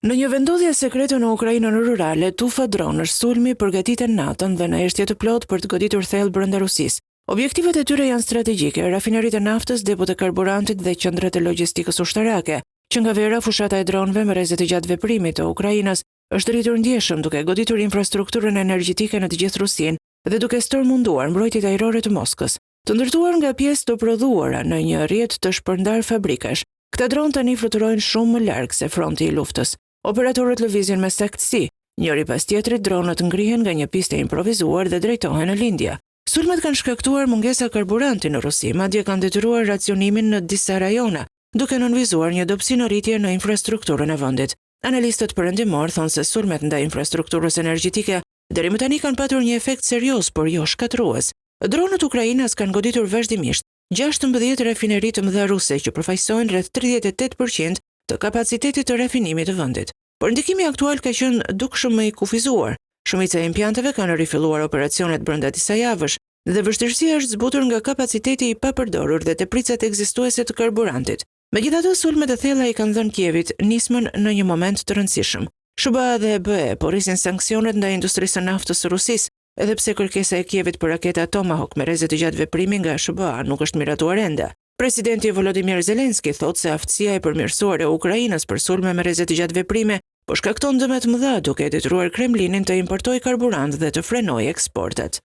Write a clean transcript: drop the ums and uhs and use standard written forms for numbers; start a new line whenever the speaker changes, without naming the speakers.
Në një vendndodhje sekrete në Ukrainën rurale, tufa dronësh sulmi përgatiten natën dhe në heshtje të plotë për të goditur thellë brenda Rusisë. Objektivat e tyre janë strategjike, rafineritë e naftës, depot e karburantit dhe qendrat e logjistikës ushtarake. Që nga vera, fushata e dronëve me rreze të gjatë veprimi të Ukrainës është rritur ndjeshëm, duke goditur infrastrukturën energjetike në të gjithë Rusinë dhe duke stërmunduar mbrojtjet ajrore të Moskës. Të ndërtuar nga pjesë të prodhuara në një rrjet të shpërndarë fabrikash, këta dronë tani fluturojnë shumë më larg se fronti i luftës. Operatorët lëvizin me saktësi, njëri pas tjetrit dronët ngrihen nga një pistë e improvizuar dhe drejtohen në lindje. Sulmet kanë shkaktuar mungesa karburanti në Rusi, madje kanë detyruar racionimin në disa rajone, duke nënvizuar një dobësi në rritje në infrastrukturën e vendit. Analistët perëndimorë thonë se sulmet ndaj infrastrukturës energjetike deri më tani kanë patur një efekt serioz, por jo shkatërrues. Dronët ukrainas kanë goditur vazhdimisht 16 rafineri të mëdha ruse që përfaqësojnë rreth 38% të kapacitetit të rafinimit të vendit. Por ndikimi aktual ka qenë dukshëm më i kufizuar. Shumica e impianteve kanë rifilluar operacionet brenda disa javësh dhe vështirësia është zbutur nga kapaciteti i papërdorur dhe tepricat ekzistuese të karburantit. Megjithatë, sulmet e thella i kanë dhënë Kievit nismën në një moment të rëndësishëm. SHBA dhe BE po rrisin sanksionet ndaj industrisë së naftës së Rusisë, edhe pse kërkesa e Kievit për raketa Tomahawk me rreze të gjatë veprimi nga SHBA nuk është miratuar ende. Presidenti Volodymyr Zelensky thotë se aftësia e përmirësuar e Ukrainës për sulme me rreze të gjatë veprimi po shkakton dëme të mëdha, duke e detyruar Kremlinin të importojë karburant dhe të frenojë eksportet.